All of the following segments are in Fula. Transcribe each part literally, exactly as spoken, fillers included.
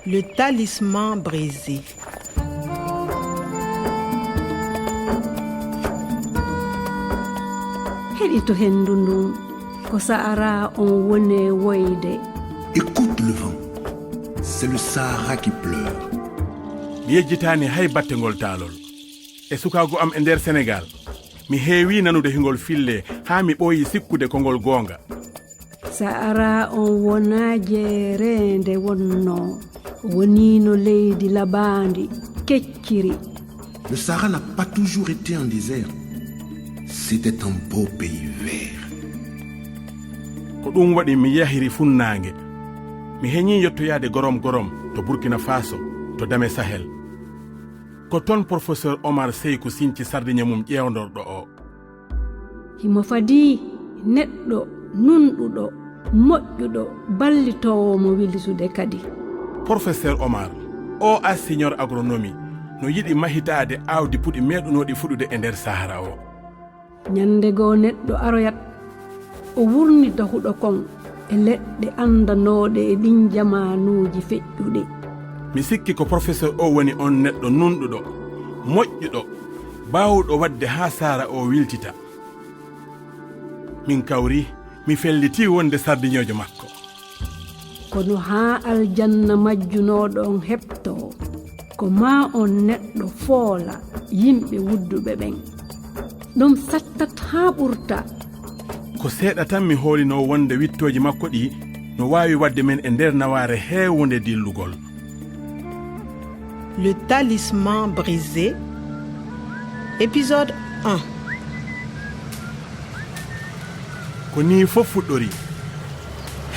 Le talisman brisé. Heɗito henndu ndun, ko Sahara on wone woyde. Écoute le vent. C'est le Sahara qui pleure. Mi yejjitaani hay batte ngol taalol. E sukaagu am e nder Senegal, mi heewi nanude hingol fille haa mi ɓooyi sikkude ko ngol goonga. Sahara on wonaa jeereende wonnoo, woniino leydi labaandi, kecciri. Le Sahara n'a pas toujours été un désert. C'était un beau pays vert. Ko ɗum waɗi mi yahiri funnaange. Mi heñii yottoyaade gorom gorom to Burkina Faso, to Dame Sahel. Ko toon Professeur Omar Seyku sinci sardiñe mum ƴeewndorɗo o. Himo fadii neɗɗo nunɗuɗo, moƴƴuɗo, ballitoowo mo wilsude kadi. Professeur Omar, o a senior agronomie, no yiɗi mahitaade aawdi puɗi meeɗunooɗi fuɗude e nder Sahara o. Ñande goo neɗɗo aroyat, o wurnita huɗo kon e leɗɗe anndanooɗe e ɗin jamaanuuji feƴƴuɗi. Mi sikki ko professeur o woni on neɗɗo nunɗuɗo, moƴƴuɗo, baawɗo waɗde haa Sahara o wiltita. Min kawri, mi felliti wonde sardiñeejo makko. Kono haa aljanna majjunooɗo on heɓtoo, ko maa on neɗɗo foola yimɓe wudduɓe ɓen. Ɗum sattat haa ɓurta. Ko seeɗa tan mi hoolinoo wonde wittooji makko ɗi no waawi waɗde men e nder nawaare heewunde dillugol. Le talisman brisé, épisode un. Ko nii fof fuɗɗori.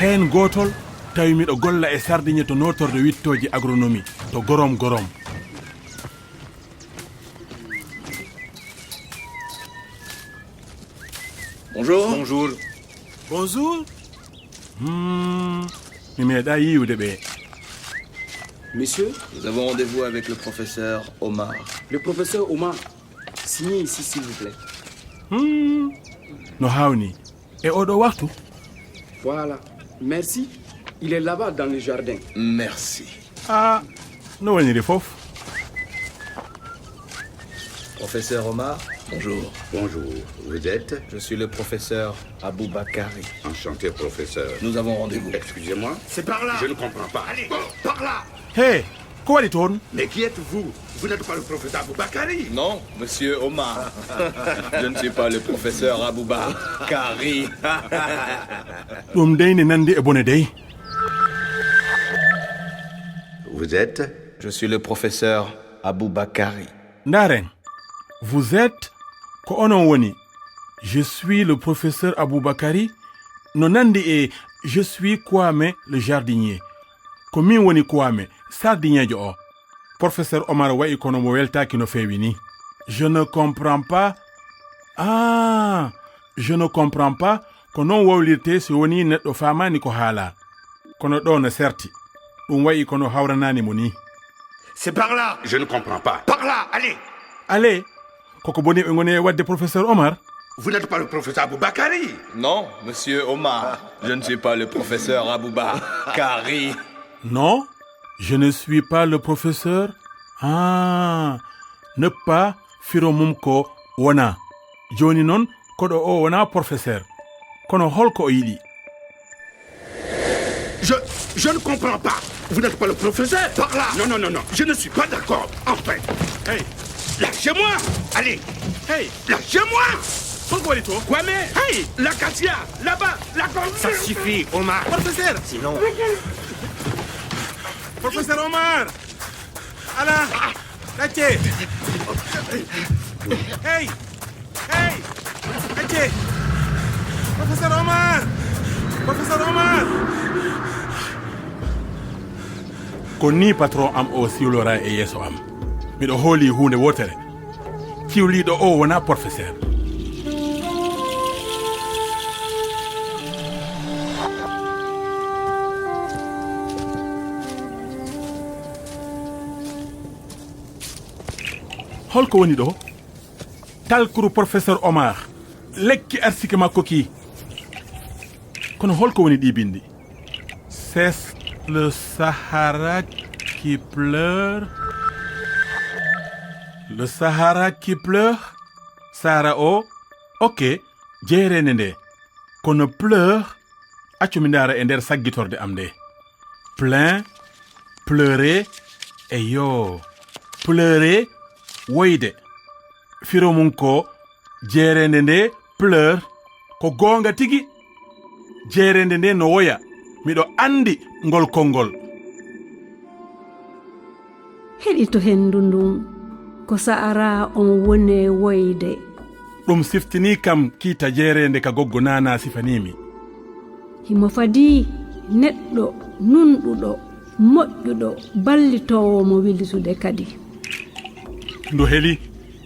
Heen gootol, tawi miɗo golla e sardiñe to nootorde wittooji agronomie to Gorom Gorom. Bonjour. Bonjour. Bonjour. Hmm, mi meeɗaa yiiwde ɓe. Monsieur, nous avons rendez-vous avec le professeur Omar. Le professeur Omar. Signez ici, s'il vous plaît. Hmm, no haawni. E oɗo waktu? Voilà. Merci. Il est là-bas dans le jardin. Merci. Ah, no woniri fof. Professeur Omar, bonjour. Bonjour, vous êtes ? Je suis le professeur Aboubakari. Enchanté, professeur. Nous avons rendez-vous. Excusez-moi. C'est par là. Je ne comprends pas. Allez, par là. Hé, ko waɗi toon? Mais qui êtes-vous ? Vous n'êtes pas le professeur Aboubakari ? Non, monsieur Omar. Je ne suis pas le professeur Aboubakari. Ɗum dey ne nandi e bone dey. Vous êtes ? Je suis le professeur Aboubakari. Ndaaren, vous êtes, ko onon woni. Je suis le professeur Aboubakari, no nandi e je suis Kwame le jardinier. Ko min woni Kwame, sardiñeejo o. Professeur Omar wayi kono mo weltaaki no feewi ni. Je ne comprends pas. Ah, je ne comprends pas. Ko non wawlirte si woni neɗɗo faamaani ko haalaa. Kono ɗo no serti. Ɗum wayi kono hawranaani mo ni. C'est par là. Je ne comprends pas. Par là, allez. Allez, koko boni ɓe ngoni e waɗde professeur Omar? Vous n'êtes pas le professeur Aboubakari ? Non, monsieur Omar, je ne suis pas le professeur Aboubakari. Non, je ne suis pas le professeur. Ah, ne pas firo mum ko wona. Jooni noon, koɗo o wona professeur. Kono holko o yiɗi? Je, je ne comprends pas. Vous n'êtes pas le professeur ? Par là. Non, non, non, non. Je ne suis pas d'accord. Enfin. Hey, lâchez-moi. Allez. Hey, lâchez-moi. Pourquoi les tours ? Kwame. Hey, l'acacia, là-bas, la corde. Ça suffit, Omar. Professeur. Sinon. Professeur Omar. Ala. Ɗacce. Hey. Hey! Acce! Professeur Omar! Professeur Omar! Ko ni patron am o siwlora e yeeso am. Miɗo hooli huunde wootere. Ciwliiɗo o wona professeur. Holko woni ɗo? Talkuru professeur Omar, lekki arsike makko ki. Kono holko woni ɗi bindi? C'est le Sahara qui pleure. Le Sahara qui pleure. Sahara o. Ok. Jeereende nde. Kono pleure. Accu mi ndaara e nder saggitorde am nde. Plein. Pleurer. Eyo. Pleurer. Woyde. Firo mum ko jeereende nde pleure. Ko goonga tigi. Jeereende nde no woya. Miɗo anndi ngol konngol. Heɗito henndu ndun, ko Sa'araa on woni e woyde. Ɗum siftini kam kiita jeereende ka goggo Naanaa sifanii mi. Himo fadii neɗɗo nunɗuɗo, moƴƴuɗo, ballitoowo mo wilitude kadi. Ndu heli,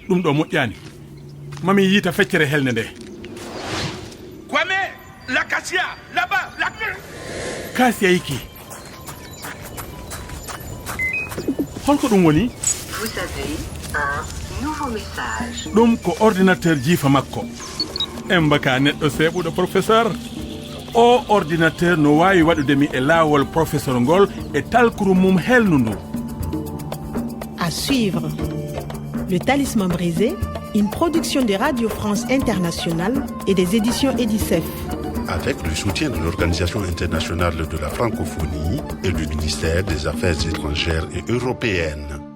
ɗum ɗo moƴƴaani. Mami yiita feccere helnde nde. Kwame, l'acacia, là-bas, la... Kaasiyayki. Holko ɗum woni? Vous avez un nouveau message. Ɗum ko ordinateur jiifa makko. Embaka neɗɗo seeɓuɗo, professeur. O ordinateur no waawi waɗude mi e laawol professeur ngol e talkuru mum helndu ndu. À suivre. Le Talisman brisé, une production de Radio France Internationale et des éditions Edicef. Avec le soutien de l'Organisation internationale de la francophonie et du ministère des Affaires étrangères et européennes.